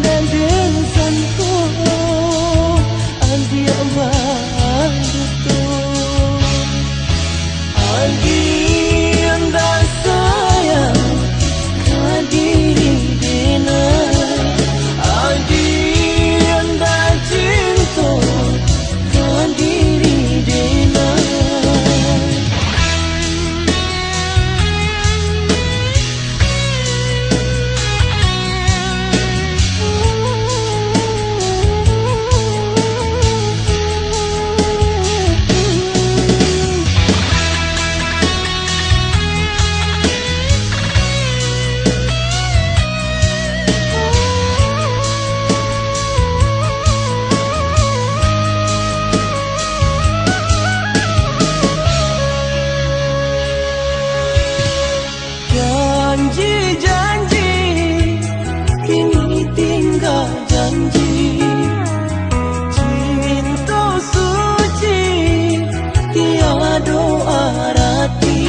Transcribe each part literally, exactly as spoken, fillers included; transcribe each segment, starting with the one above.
Nan den sangko adiak baduto. Adiak ndak sayang ka diri dena. Adiak ndak cinto ka diri dena. Janji-janji, kini tingga janji. Cinto suci, tiado arati.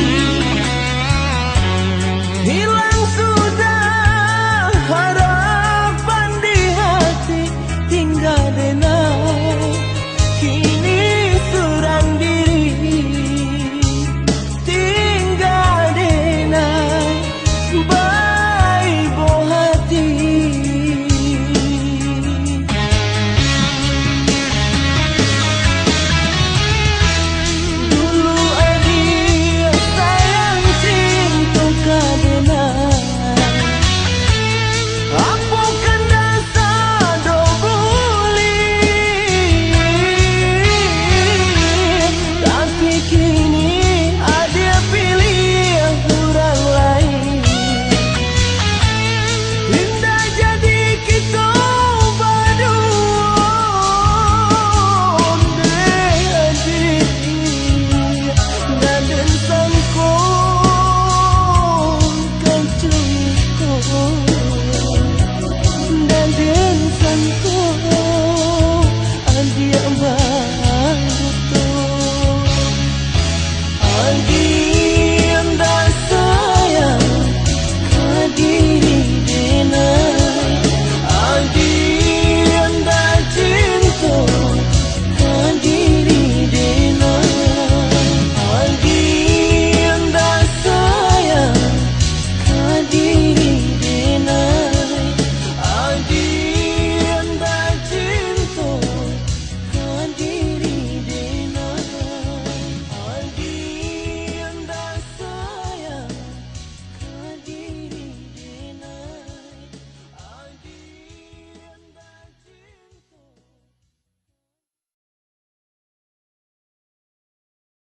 Hilang sudah harapan di hati, tingga dena, kini surang diri. Tingga dena, baibo hati. Dulu adiak sayang cinto ka dena. Apo kanda sado buliah, tapi kini adiak piliah urang lain. Indak jadi kito baduo, deh adiak, nan den sangko kan curito.